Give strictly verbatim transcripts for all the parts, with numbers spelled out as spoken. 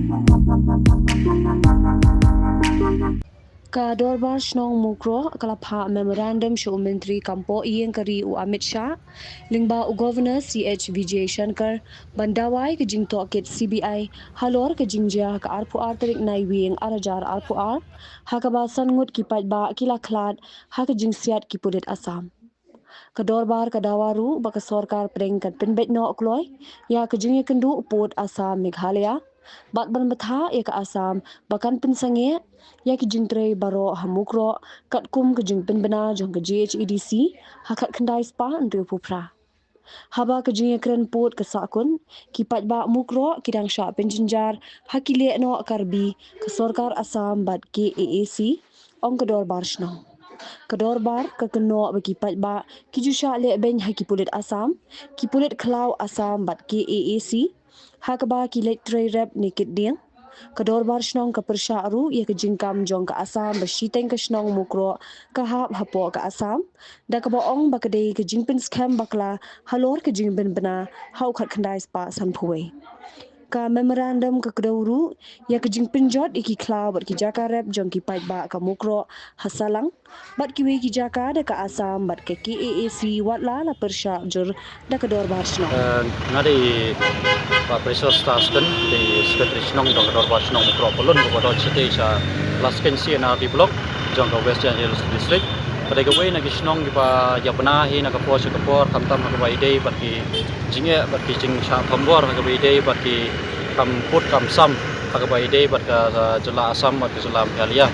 Ka Dorbar Shnong Mukroh ka la phah memorandum sha u Myntri kam poh ïing ka ri u Amit Shah, lyngba u Governor C H Vijayashankar, ban dawa ïa ka jingtohkit C B I halor ka jingjia ha ka arphew ar tarik Naiwieng ar hajar arphew ar, ha kaba san ngut ki paidbah ki la khlad ha ka jingsiat ki pulit Assam. Ka dorbar ka dawa ruh ba ka sorkar pdeng kan pynbeit noh kloi ïa ka jingïakynduh pud Assam Meghalaya, bad ban bthah ïa ka Assam ba kan pynsangeh ïa ki jingtrei baroh ha Mukroh, katkum ka jingpynbna jong ka G H A D C ha khatkhyndai spah hynriewphew phra. Haba ka jingïakren pud ka sahkut, ki paidbah Mukroh ki dang shah pynjynjar ha ki lehnoh Karbi, ka sorkar Assam bad K A A C, ong ka dorbar shnong. Ka dorbar ka kynnoh ba ki paidbah ki ju shah lehbeiñ ha ki pulit Assam, ki pulit khlaw Assam bad K A A C, ha kaba ki leit trei rep ne kit dieng. Ka dorbar shnong ka pyrshah ruh ïa ka jingkam jong ka Assam ba shiteng ka shnong Mukroh ka hap hapoh ka Assam, da kaba ong ba ka dei ka jingpynskhem bakla halor ka jingpynbna ha u khatkhyndai spah sanphew wei. Ka memorandum ka kdew ruh ïa ka jingpynjot ïa ki khlaw bad ki jaka rep jong ki paidbah ka Mukroh ha Salang bad kiwei ki jaka da ka Assam bad ka K A A C, wat la la pyrshah jur da ka dorbar shnong. Eh, nga dei Bah Precious Tarston, dei Secretary Shnong jong ka Dorbar Shnong Mukroh Pyllun, kaba don shatei sha Laskein C and R D Block jong ka West Jaintia Hills District. Ka dei kawei na ki shnong kiba ïa bna hi na ka por sha ka por, khamtam ha kaba ïadei bad ki jingeh bad ki jingshah thombor, ha kaba ïadei bad ki kam pud kam sam, ha kaba ïadei bad ka, uh, jylla Assam bad ka jylla Meghalaya,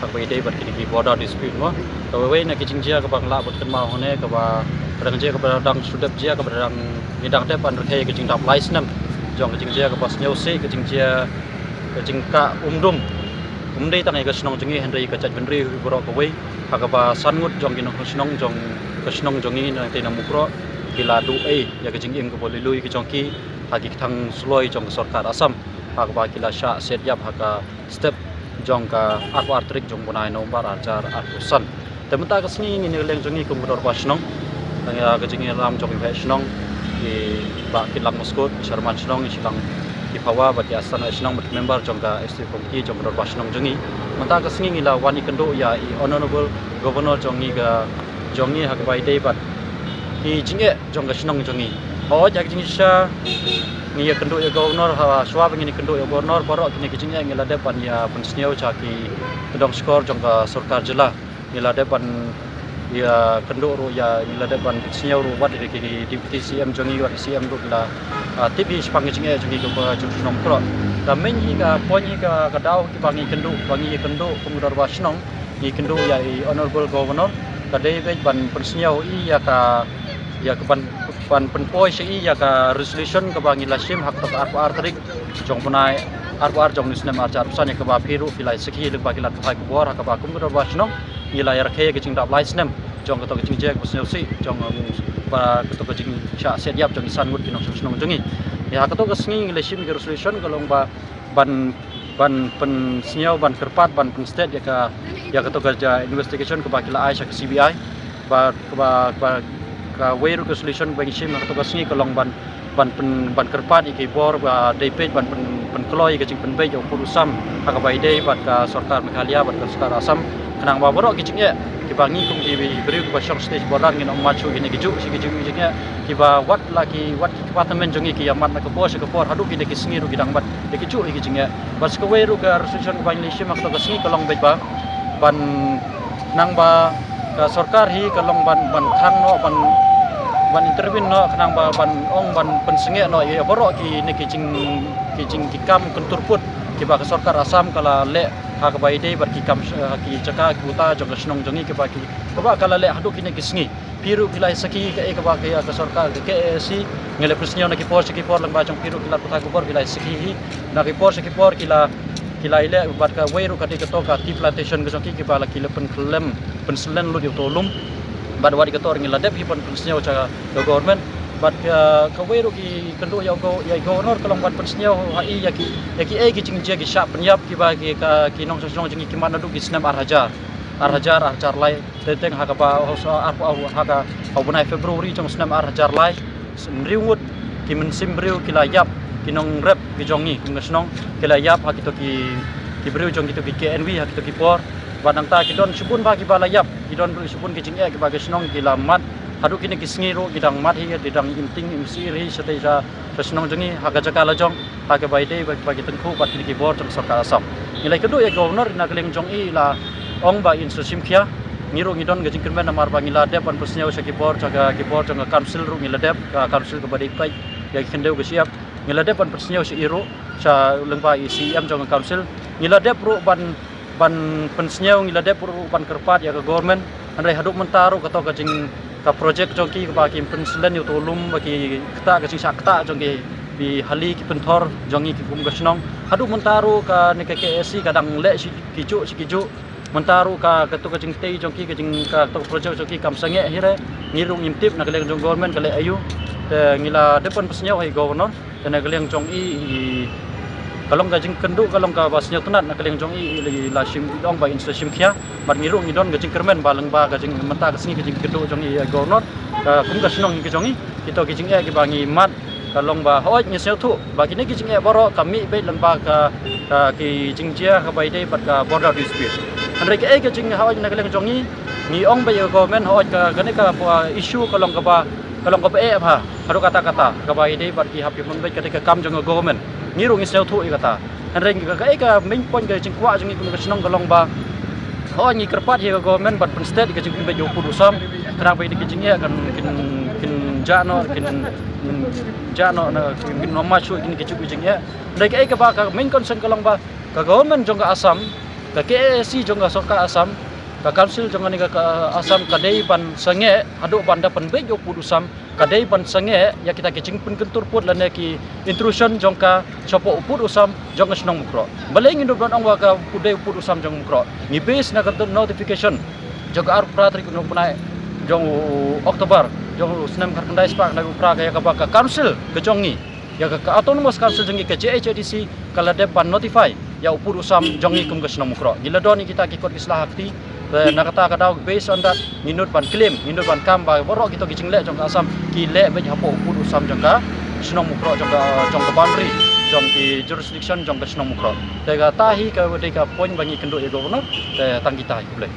ha kaba ïadei bad kine ki border dispute mo. Kawei na ki jingjia kaba nga lah ban kynmaw hangne kaba ka dang jia kaba dang shu dep jia, kaba dang, ngi dang dep ban rakhe ka jingdap lai snem jong ka jingjia kaba sngewsih, ka jingjia, ka jingkah umdum. Um dei tang ïa ka shnong jong ngi hynrei ka jaitbynriew hi baroh kawei, ha kaba san ngut jong ki nongshong shnong jong ka shnong jong ngi na tei na Mukroh ki la duh ei ïa ka jingim kaba lui lui ka jong ki ha ki kthang suloi jong ka sorkar Assam, ha kaba ki la shah set ïap ha ka step jong ka arphew ar tarik jong u bnai November ar hajar arphew san. Te mynta ka sngi ngi na ka liang jong ngi kum ka dorbar shnong, tang ïa ka jingïalam jong ki waheh shnong, ki Bah Kitlang Muskut, ki chairman shnong, ki Shillong, ki Phawa bad ki assistant waheh shnong bad ki member jong ka executive committee jong ka dorbar shnong jong ngi. Mynta ka sngi ngi la wan ïakynduh ïa i Honorable Governor jong ngi ka, jong ngi ha kaba ïadei bad ki jingeh jong ka shnong jong ngi. Hooid, ha ka jingshisha ngi ïakynduh ïa Governor, ha shuwa ba ngin ïakynduh ïa Governor, baroh kine ki jingeh ngi la dep ban ïa pynsngew sha ki tyndong shkor jong ka sorkar jylla. Ngi la dep ban ïakynduh ruh ïa, ngi la dep ban pynsngew ruh wat ïa ki Deputy C M jong ngi, wat C M ruh ki la, ah, tip hi shaphang ki jingeh jong ngi kaba jong shnong Mukroh. Ka main hi, ka point hi, ka, ka daw kiba ngi kynduh, ba ngi ïakynduh kum ka dorbar shnong, ngi kynduh ïa i Honorable Governor, ka dei beit ban pynsngew ïa ka, ïa ka ban, ban pynpoi sha i ïa ka resolution kaba ngi la shim ha ka arphew ar tarik jong u bnai arphew ar jong u snem ar hajar arphew san, ïa kaba phi ruh phi la sakhi lyngba ki lad pathai khubor, ha kaba kum ka dorbar shnong ngi la ïarakhe ïa ka jingdap lai snem jong kato ka jingjia kaba sngewsih jong, um, ba kato ka jingshah set ïap jong ki san ngut ki nongshong shnong jong ngi. Ïa ha kato ka sngi ngi la shim ïa ka resolution ka long ba ban, ban pynsngew, ban kyrpad, ban pynsted ïa ka, ïa kato ka, ja, investigation kaba ki la ai sha ka C B I. Ba, ba, ba kawei ruh ka resolution ba ngi shim ha kato ka sngi ka long ban, ban pyn, ban kyrpad ïa ki bor ba dei peit ban pyn, pynkloi ïa ka jingpynbeit ïa u pud u sam ha kaba ïadei bad ka sorkar Meghalaya bad ka sorkar Assam, khnang ba baroh ki jingeh kiba ngi kum ki briew kiba shong shatei border ngin ym mad shuh ïa kine kijuh shi kijuh ki jingeh, kiba wat la ki, wat ki kpa tymmen jong ngi ki ïa mad na ka por sha ka por, haduh kine ki sngi ruh ki dang mad ïa kijuh hi ki jingeh. Bad sa kawei ruh ka resolution kaba ngi la shim ha kato ka sngi ka long beit ba ban, khnang ba ka sorkar hi ka long ban, ban khang noh, ban, ban intervene noh, khnang ba ban ong, ban pynsangeh noh ïa baroh kine ki jing, ki jing, ki kam kyntur pud kiba ka sorkar Assam ka la leh ha kaba ïadei bad ki kam, eh, ki jaka ki buta jong ka shnong jong ngi kiba ki, kaba ka la leh haduh kine ki sngi. Phi ruh phi la ïa sakhi kaei kaba ka, ka sorkar ka K A A C, ngi la pynsngew na ki por sha ki por lyngba jong phi ruh ki lad pathai khubor phi la ïa sakhi hi. Na ki por sha ki por ki la, ki la ïaleh bad kawei ruh ka dei kato ka tea plantation ka jong ki kiba la ki la pynkyllem, pynslem lut ïa uto u lum. Bad wat ïa kato ruh ngi la dep hi ban pynsngew sha ka government. Bad ka, kawei ruh ki kynduh ïa u go, ïa u governor ka long ban pynsngew ha i ïa ki, ïa kiei ki jingjia ki shah pynïap kiba ki, ka, ki nongshong shnong jong ngi ki mad naduh ki snem ar hajar, ar hajar, ar hajar lai. Teng teng ha kaba, ha, ha, ha, ha ka, ha u bnai February jong u snem ar hajar lai, hynriew ngut ki mynsiem briew ki la ïap ki nongrep ki jong ngi kum ka shnong ki la ïap ha kito ki, ki briew jong kito ki K N V ha kito ki por. Bad nangta ki don shibun bha kiba la ïap, ki don ruh shibun ki jingeh kiba ka shnong ki la mad. Haduh kine ki sngi ruh ki dang mad hi, ki dang im ting im sir hi shatei sha, sha shnong jong ngi ha ka jaka la jong, ha kaba ïadei bad kiba ki tyngkhuh bad kine ki bor jong sorkar Assam. Ngi la ïakynduh ïa Governor na ka liang jong i, i la ong ba in sa shim khia. Ngi ruh ngi don ka jingkyrmen namar ba ngi la dep ban pynsngew sha ki bor, sha ka, ki bor jong ka council ruh ngi la dep, ka council kaba dei peit ïa ki khyndew ka shyiap. Ngi la dep ban pynsngew sha i ruh, sha lyngba i C E M jong ka council. Ngi la dep ruh ban, ban pynsngew, ngi la dep ruh ban kyrpad ïa ka government. Hynrei haduh mynta ruh kato ka jing, ka project jong ki kaba ki pynslem ïa uto u lum ba ki ktah, ka jingshah ktah jong ki, ki hali ki pynthor jong ngi ki kum ka shnong. Haduh mynta ruh kane ka K A C ka dang leh shi ki juh shi ki juh. Mynta ruh ka, kato ka jingtei jong ki, ka jing, kato ka project jong ki kam sangeh hi re. Ngi ruh ngim tip na ka liang jong government ka leh aïu. Te ngi la dep ban pynsngew ha i Governor. Te na ka liang jong i, i, ka long ka jingkynduh, ka long kaba sngewtynnat na ka liang jong i, i, i la shim, i ong ba in sa shim khia. Bad ngi ruh ngi don ka jingkyrmen ba lyngba ka jing, mynta ka sngi ka jingkynduh jong i, i Governor. Ka kum ka shnong ka jong i, kito ki jingeh kiba ngi mad, ka long ba hooid ngi sngewthuh ba kine ki jingeh baroh ka mih beit lyngba ka, ka ki jingjia kaba ïadei bad ka border dispute. Hynrei kaei ka jing hooid na ka liang jong ngi, ngi ong ba ïa ka government hooid ka, kane ka, uh, issue ka long kaba, ka long kaba eh bha haduh katta katta, kaba ïadei bad ki hap ki pynbeit, ka dei ka kam jong ka government. Ngi ruh ngi sngewthuh ïa kata. Hynrei ka, kaei ka main point ka jingkwah jong ngi kum ka shnong ka long ba hooid ngi kyrpad ïa ka government ban pynsted ïa ka jingpynbeit ïa u pud u sam. Khnang ba ïa ki jingeh kan kin, kin jah noh, kin, kin jah noh na, kin, kin ym mad shuh kin ki juh ki jingeh. Hynrei kaei kaba ka main concern ka long ba ka government jong ka Assam, ka K A C jong ka sorkar Assam, ka council jong kane ka, ka Assam ka dei ban sangeh haduh ban da pynbeit ïa u pud u sam, ka dei ban sangeh ïa kita ki jingpynkyntur pud lane ki intrusion jong ka shapoh u pud u sam jong ka shnong Mukroh. Balei ngin ym don ong ba ka u dei u pud u sam jong Mukroh? Ngi base na ka notification jong ka arphew phra tarik u bnai jong u October jong u snem khatkhyndai spah khyndai phew phra, ka ïa kaba ka council ka jong ngi, ïa ka, ka autonomous council jong ngi ka J H A D C ka la dep ban notify ïa u pud u sam jong ngi kum ka shnong Mukroh. Ngi la don ïa kita ki kot ki sla ha kti. Te na kata ka daw, based on that, ngi nud ban claim, ngi nud ban kam ba baroh kito ki jingleh jong ka Assam ki leh beit hapoh u pud u sam jong ka shnong Mukroh, jong ka, jong ka boundary, jong ki jurisdiction jong ka shnong Mukroh. Te kata hi ka dei ka point ba ngi kynduh ïa governor. Te tang kita hi, khublei.